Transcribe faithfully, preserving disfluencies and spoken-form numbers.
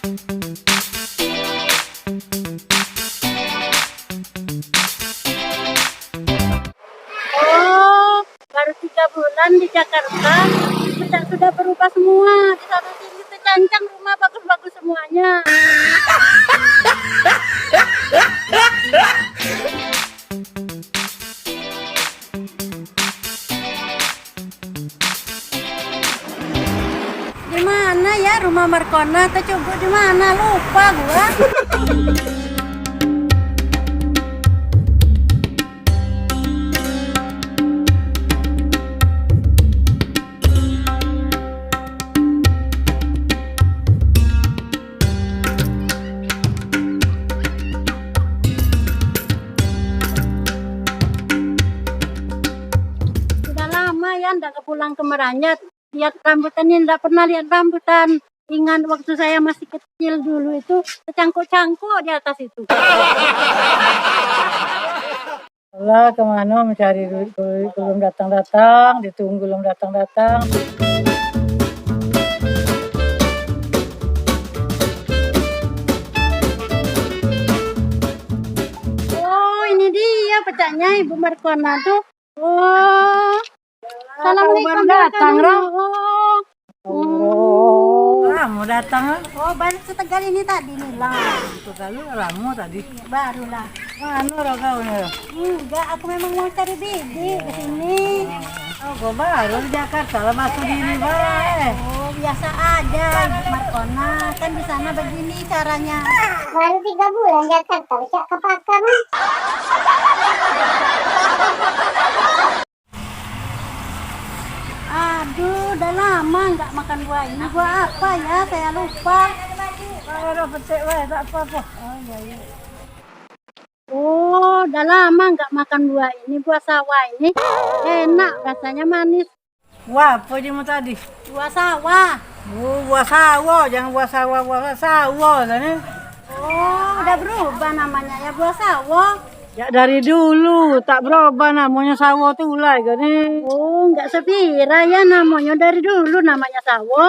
Oh, baru tiga bulan di Jakarta, sudah, sudah berubah semua. Di sana sini tercancang rumah bagus-bagus semuanya. Di mana ya rumah Markona? Tecubuk di mana? Lupa gua. Sudah lama ya ndak pulang ke Meranjat. Lihat rambutan ini ndak pernah lihat rambutan. Ingat waktu saya masih kecil dulu itu, tercangkuk-cangkuk di atas itu. Lah, kemano mencari duit, duit belum datang-datang, ditunggu belum datang-datang. Oh, ini dia pecaknya Ibu Markona tuh. Oh, Assalamualaikum, baru datang, Ro. Oh. Oh. Lamo datang, Ro. Oh, baru setegal ini tadi nih lah. Setegal lamo tadi. Iya, barulah. Anu, Ro, kau ni, Ro? Enggak, aku memang mau cari bini ke sini. Oh, kau baru di Jakarta lah masuk ini, bae. Oh, biasa aja, Markona. Kan di sana begini caranya. Baru tiga bulan Jakarta, cak kepakar, Mas. Aduh, udah lama nggak makan buah ini. Buah apa ya? Saya lupa. Kalau petik, weh, tak apa-apa. Oh, iya, iya. Oh, udah lama nggak makan buah ini. Buah sawah ini enak, rasanya manis. Buah apa je mu tadi? Buah sawah. Oh, buah sawah, jangan buah sawah, buah sawah sana. Oh, udah berubah namanya ya, buah sawah. Ya, dari dulu tak berubah namanya sawah tu ulai ke ni. Oh, enggak sepira ya namanya, dari dulu namanya sawah.